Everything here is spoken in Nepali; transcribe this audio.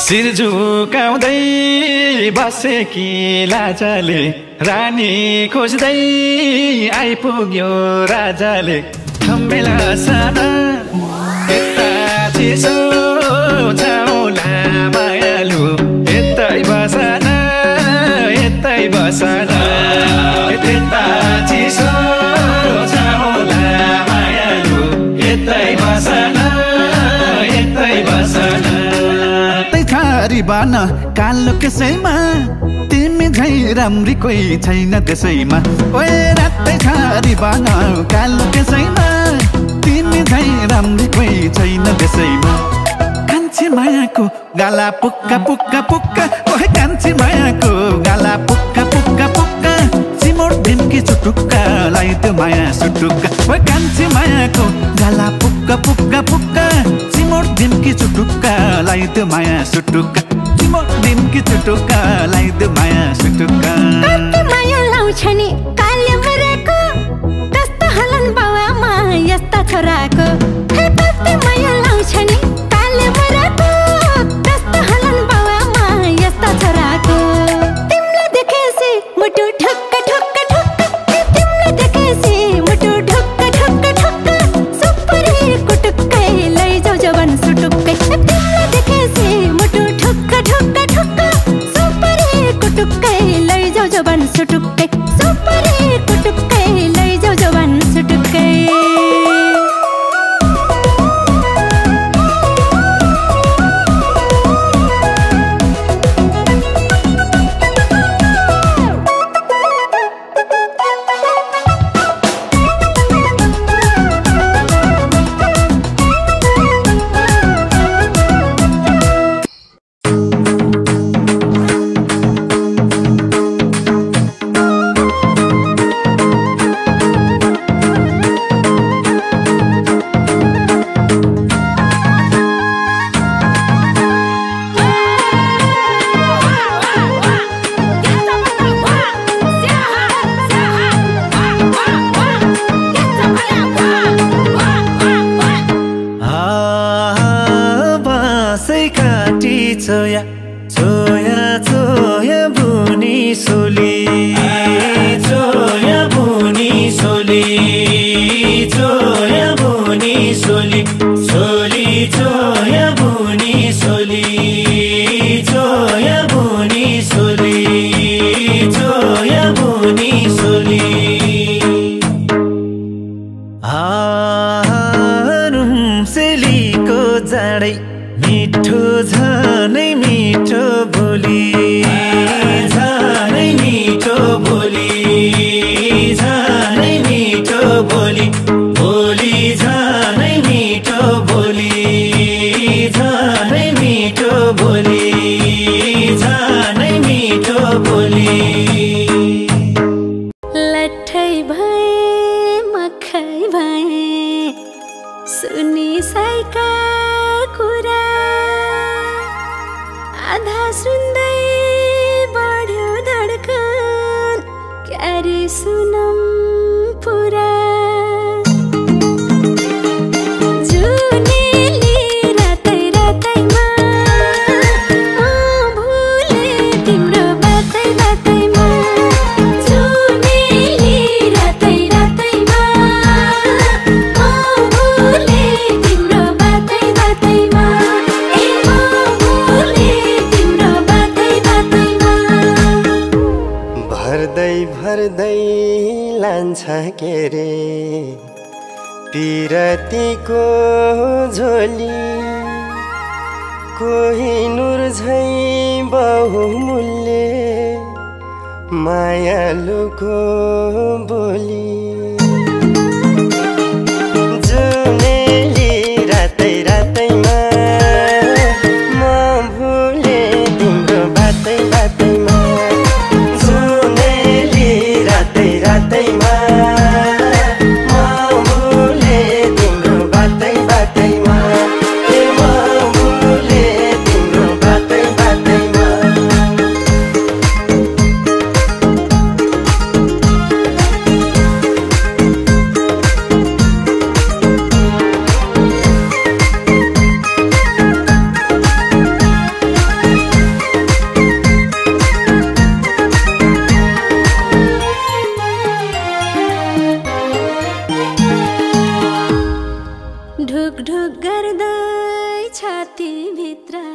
शिर झुकाउँदै बसेकी लाजाले रानी खोज्दै आइपुग्यो राजाले। खम्बेला साना यता चिसो छाउला मायालु यतै बसना यतै बसना यता चिसो छाउला मायालु यतै बसना यतै बसना। बान कालो कसैमा तिमी झै राम्री कोही छैन त्यसैमा। ओए रातै छारी बान कालो कसैमा तिमी झै राम्री कोही छैन त्यसैमा। कान्छी मायाको गाला पुक्का पुक्का पुक्का ओहे कान्छी मायाको गाला पुक्का पुक्का पुक्का। सिमोड ढिम्की चुटुक्का लाइद माया सुटुक्का ओहे कान्छी मायाको गाला पुक्का पुक्का पुक्का। सिमोड ढिम्की चुटुक्का लाइद माया सुटुक्का सिमोड ढिम्की चुटुक्का लाइद माया सुटुक्का। कति माया लाउँछ नि काले मरेको कस्तो हलन बाउआमा यस्ता छोराको। कति माया लाउँछ नि काले मरेको कस्तो हलन बाउआमा यस्ता छोराको। तिमीले देखेसी मुटु ठुक्क ठुक्क ठुक्क तिमीले देखेसी मुटु ठुक्क ठुक्क ठुक्क। सुपुरी कुटुक्कै लैजाऊ जवान सुटुक्कै। तिमीले देखेसी मुटु ठुक्क ठुक्क ठुक्क सुपुरी कुटुक्कै लैजाऊ जवान सुटुक्कै। सुपुरी कुटुक्कै लैजाऊ जवान सुटुक्कै। चोया चोया चोया बुनी सोली चोया बुनी सोली चोया बुनी सोली सोली चोया बुनी सोली चोया बुनी सोली चोया बुनी सोली। रुम्सेलीको जाडै मिठो झनै मिठो बोली झनै मिठो बोली झनै मिठो बोली बोली झनै मिठो बोली झनै मिठो बोली झनै मिठो बोली। लट्ठै भए मखै भए सुनि साइका कुरा आधा सुन्दै बढ्यो धड्कन क्यारे सुनम पुरा। जुनेली रातै रातैमा म भुले तिम्रो बातै बातैमा। जुनेली रातै रातैमा म भुले तिम्रो बातै बातैमा। ए म भुले तिम्रो बातै बातैमा। भर्दै भर्दै लान्छ के रे पिरतीको झोली कोहिनुर झै बहुमूल्य मायालुको बोली। जुनेली रातै रातैमा म भुले तिम्रो बातै बातैमा। जुनेली रातै रातैमा म भुले तिम्रो बातै बातैमा। ए म ढुक ढुक गर्दै छाती भित्र